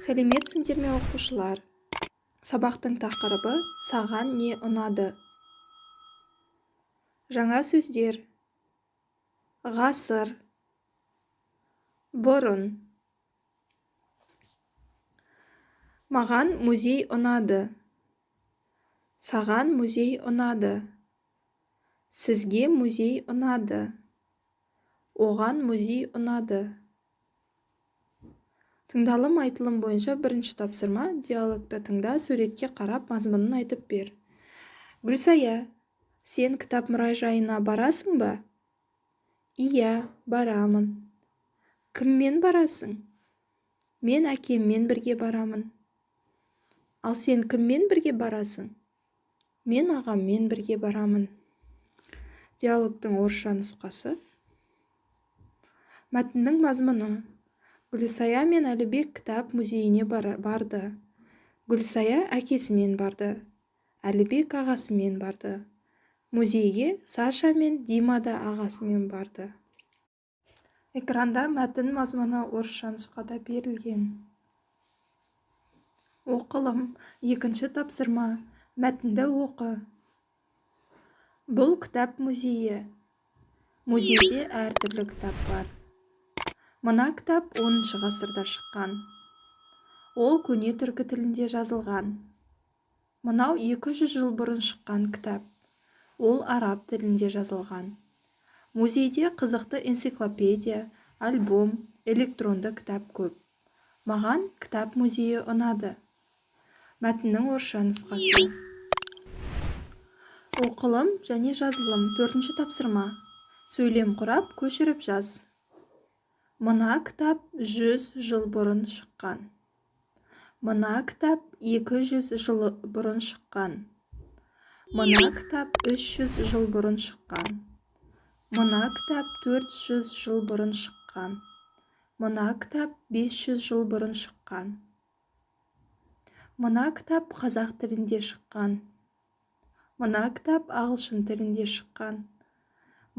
Сәлеметсіңдер ме, оқушылар! Сабақтың тақырыбы: «Саған не ұнады?» Жаңа сөздер: ғасыр, бұрын. Маған музей ұнады. Саған музей ұнады. Сізге музей ұнады. Оған музей ұнады. Тыңдалым, айтылым бойынша бірінші тапсырма: диалогты тыңда, суретке қарап, мазмұнын айтып бер. Гүлсая, сен кітап мұражайына барасың ба? Иә, барамын. Кіммен барасың? Мен әкеммен бірге барамын. Ал сен кіммен бірге барасың? Мен ағаммен бірге барамын. Диалогтың орысша нұсқасы. Мәтіннің мазмұны: Гүлсая мен Әлібек кітап музейіне барды. Гүлсая әкесімен барды, Әлібек ағасымен барды. Музейге Саша мен Дима да ағасымен барды. Экранда мәтін мазмұны орысша нұсқада берілген. Оқылым. Екінші тапсырма: мәтінді оқы. Бұл кітап музейі. Музейде әртүрлі кітап бар. Мына кітап 10 ғасырда шыққан. Ол көне түркі тілінде жазылған. Мынау 200 жыл бұрын шыққан кітап. Ол араб тілінде жазылған. Музейде қызықты энциклопедия, альбом, электронды кітап көп. Маған кітап музейі ұнады. Мәтіннің орысша нұсқасы. Оқылым және жазылым. Төртінші тапсырма: сөйлем құрап, көшіріп жаз. Мына кітап 100 жыл бұрын шыққан. Мына кітап 200 жыл бұрын шыққан. Мына кітап 300 жыл бұрын шыққан. Мына кітап 400 жыл бұрын шыққан. Мына кітап 500 жыл бұрын шыққан. Мына кітап қазақ тілінде шыққан. Мына кітап ағылшын тілінде шыққан.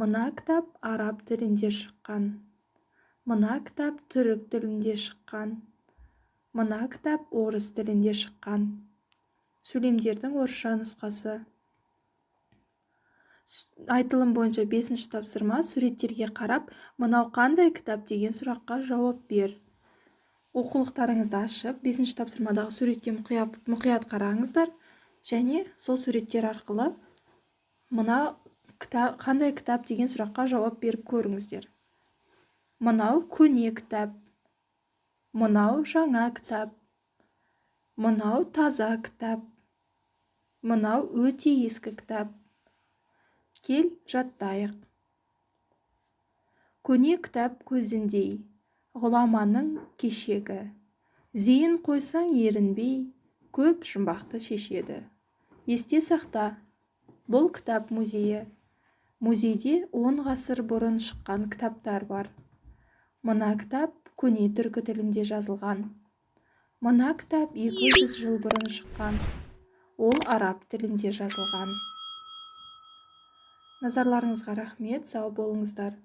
Мына кітап араб тілінде шыққан. Мына кітап түрік тілінде шыққан. Мына кітап орыс тілінде шыққан. Сөйлемдердің орысша нұсқасы. Айтылым бойынша бесінші тапсырма: суреттерге қарап, «Мынау қандай кітап?» деген сұраққа жауап бер. Оқулықтарыңызды ашып, бесінші тапсырмадағы суретке мұқият, мұқият қараңыздар және сол суреттер арқылы «Мына кітап қандай кітап?» деген сұраққа жауап беріп көріңіздер. Мынау көне кітап. Мынау жаңа кітап. Мынау таза кітап. Мынау өте ескі кітап. Кел, жаттайық. Көне кітап көзіндей, ғұламаның кешегі. Зейін қойсаң, ерінбей, көп жұмбақты шешеді. Есте сақта: бұл кітап музейі. Музейде 10 ғасыр бұрын шыққан кітаптар бар. Мына кітап көне түркі тілінде жазылған. Мына кітап 200 жыл бұрын шыққан. Ол араб тілінде жазылған. Назарларыңызға рахмет, сау болыңыздар!